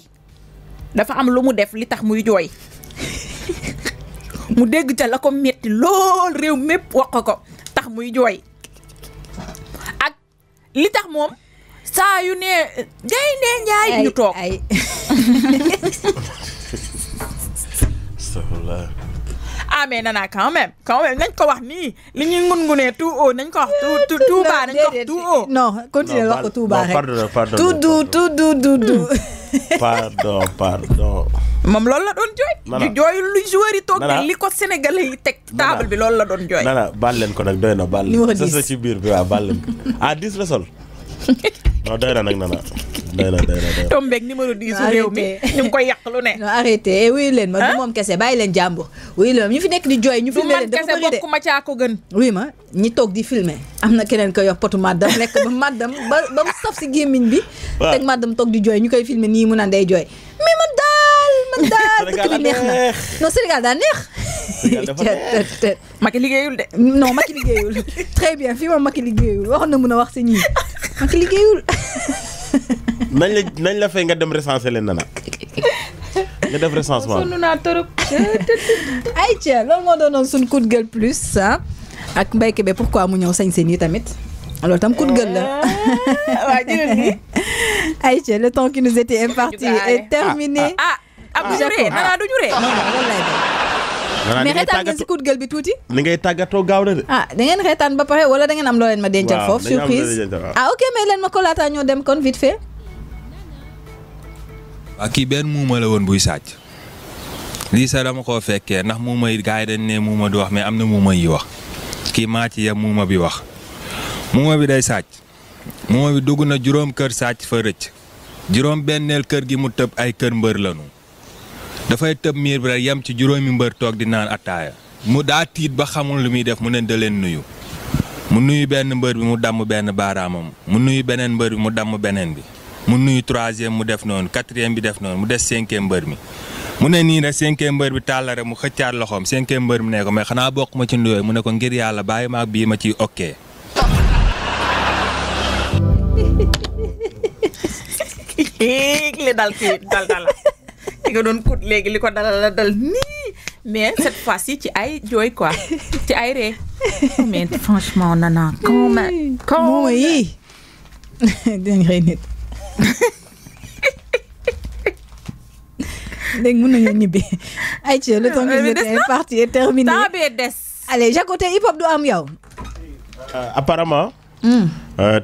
dafa am lu mu def li tax muy jooy mu dégg ca la ko metti lool réew mépp wax ko tax muy jooy ak li tax moom saa yu ne gaynde njaay ñu toog mais Nana quand même nañ ko wax nii li ñuy ngungunee tout haut nañ ko wax tout bas nañ ko wax tout haut. non continuer wax ko tout bas rek pardon tout doux pardon moom loolu la doon jooy. jooyul lu joueur yi toog li ko sénégalais yi teg table bi loolu la doon jooy. Nana baal leen ko nag doy na baal leen. sa sa ci biir bi waaw baal leen ko 10 la sol. non doy na nag Nana doy na. tombeeg numéro 10 su réew mi ñu ngi koy yàq lu ne. non arrêté wuyu leen ma du moom kese bàyyi leen jàmbur. wuyu leen ñu fi nekk di jooy ñu filmer leen dafa bëri de du man kese bokkuma caa ko gën. wuyu ma ñi toog di filmer am na keneen ko yor potu maddam lekk ba maddam ba mu saf si gémmiñ bi. waaw teg maddam toog di jooy ñu koy filmer nii mu naan day jooy mais man daal dëkk bi neex na non Sénégal daa neex. Macky liggéeyul de. non Macky liggéeyul très bien fii moom Macky liggéeyul waxoon na mën a wax si ñii Macky liggéeyul. nañ la fay nga dem recenser leen Nana nga def recensement. sonn naa trop. ayca loolu moo doonoon suñ coup de gueule plus ak Mbaye Kébé pourquoi mu ñëw sañ seen yi tamit alors tam coup de gueule la. waa jërëjëf nii. ayca le temps qui nous était imparti est terminé. du ñu ree Nana du ñu ree. non loolu lay def. mais reetaan ngeen si coup de gueule bi tuuti. li ngay tàggatoo gaaw na de. da ngeen reetaan ba pare wala da ngeen am loo leen ma dencal foofu. surprise ok mais leen ma ko laataa ñoo dem kon vite fait. kii benn muuma la woon buy sàcc lii sax dama koo fekkee ndax muuma yi gars yi dañ ne muuma du wax mais am na muuma yi wax kii maa ci yem muuma bi wax muuma bi day sàcc muuma bi dugg na juróom kër sàcc fa rëcc juróom benneel kër gi mu tëb ay kër mbër lanu dafay tëb miir bi rek yem ci juróomi mbër toog di naan attaaya mu daa tiit ba xamul lu muy def mu ne da leen nuyu mu nuyu benn mbër bi mu damm benn baaraamam mu nuyu beneen mbër bi mu damm beneen bi mu nuyu troisième mu def noonu quatrième bi def noonu mu des cinquième mbër mi mu ne nii rek cinquième mbër bi tàll rek mu xëccaat loxoom cinquième mbër mi ne ko mais xanaa bokk ma ci nuyoo mu ne ko ngir yàlla bàyyi ma ak bii ma ciy okkee. li dal kii dal li nga doon kut léegi li ko dal nii mais cette fois-ci ci ay jooy quoi ci ay ree mais franchement Nana quand même moom yi dinañ xëy nit léegi mën nañu ñibbi ay ci le temps que c'était parti est terminé temps bee des allez Jacoté hip hop du am yow apparemment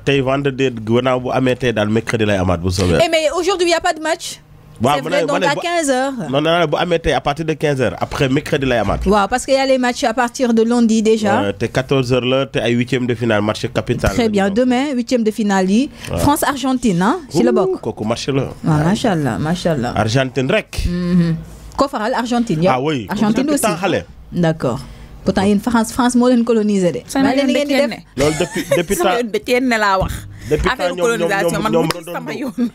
tey vendredi gannaaw bu amee tey daal mercredi lay amaat bu soobee. mais aujourd'hui il y a pas de match. waaw c'est vrai, donc à 15h. non bu amee tey à partir de 15h après mercredi lay amaat. waaw parce qu'il y a les matchs à partir de lundi déjà. te 14h la te ay 8e de finale match capital. très bien demain 8e de finale yi. France Argentine ah. ci la bokk kooku match la. waaw macha allah. Argentine rek. ko faral Argentine yow. ah oui Argentine aussi d'accord. pourtant yéen France moo leen colonisé de. sama yoon ngeen di def loolu depuis sama yoon bëccëg ne laa wax. depuis affaire colonisation man mu ci sama yoon.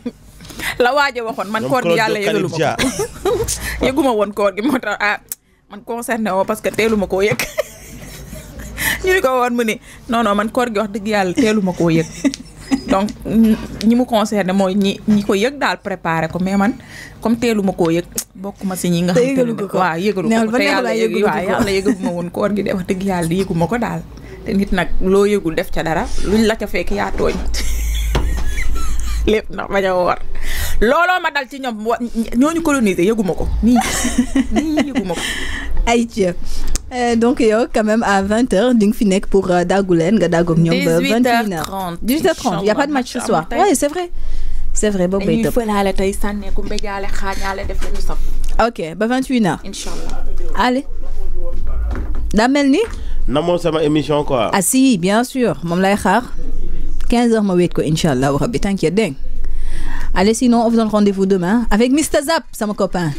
la waaje waxoon man koor gi yàlla yëgalu ma ko yëguma woon koor gi moo tax man concerné woo parce que teelu ma koo yëg ñu ni ko woon mu ni non man koor gi wax dëgg yàlla teelu ma koo yëg donc ñi mu concerné mooy ñi ko yëg daal préparé ko mais man comme teelu ma koo yëg bokkuma si ñi nga xam te waaw yëgalu ko te yàlla yëgalu ma woon koor gi de wax dëgg yàlla di yëguma ko daal te nit nag loo yëgul def ca dara luñ la ca fekk yaa tooñ lépp ndax bañ a woor looloo ma dal ci ñoom ñooñu colonisé yëguma ko nii yëguma ko ay donc yow quand même à 20h di nga fi nekk pour daggu leen nga daggu ak ñoom ba 21h30 18h30 y a pas de match ce soir ouais c'est vrai boobu bay tëb fëlaale tey sànneeku mbéjaale xaañaale def lañu saf ok ba 21h inchallah allez daa mel ni namoo sama émission quoi ah si bien sûr moom lay xaar 15h ma wéet ko inchallah rabbi t'inquiète dégg allez sinon on vous donne rendez-vous demain avec Mr Zap sama copain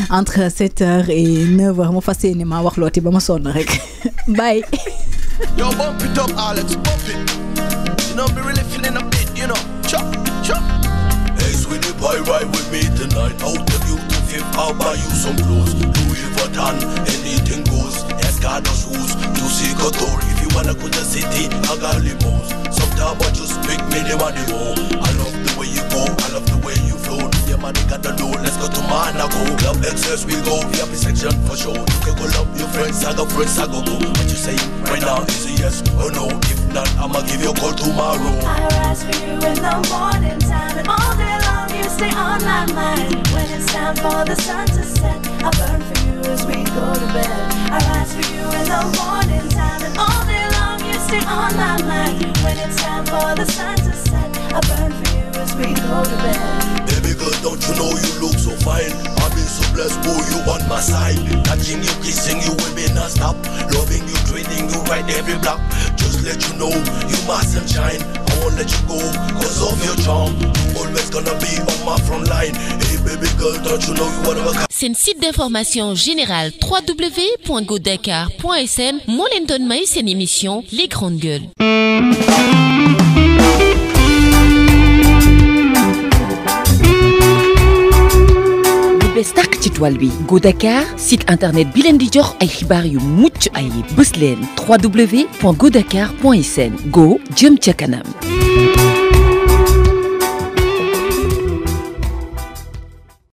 entre 7h et 9h mu fas yéene ma wax looti ba ma sonn rek bye. Yo, bump it up, Alex, bump it. You know, be really feeling a bit, you know. Chop. Hey, sweetie boy, ride with me tonight. Out the beauty fifth, I'll buy you some clothes. Louis Vuitton, anything goes. Escada shoes, to see Couture. If you wanna go to the city, I got limos. Sometimes I just pick me the money more. I love the way you go, I love the way you flow. Your money got the dough, let's go to Monaco. Club XS, we go, VIP section for sure. You can go love your friends, I got friends, I go go. What you say right now is a yes or no. If not, I'ma give you a call tomorrow. I rise for you in the morning time, and all day long you stay on my mind. When it's time for the sun to set, I burn for you as we go to bed. I rise for you in the morning time, and all day long you stay on my mind. When it's time for the sun to set, I burn for you as we go to bed. Baby girl, don't you know you look so fine? I've been so blessed, boy, you on my side. Touching you, kissing you, will be non-stop. Loving you, treating you right every block. Just let you know, you my sunshine. I won't let you go, cause of your charm. You always gonna be on my front line. Hey baby girl, don't you know you wanna become... C'est un site d'information générale www.godakar.sn moo leen doon may seen émission Les Grandes Gueules. bés tàkk ci toile bi Go Dakar site internet bi leen di jox ay xibaar yu mucc ayib bés leen www.godakar.sn Go jëm ca kanam.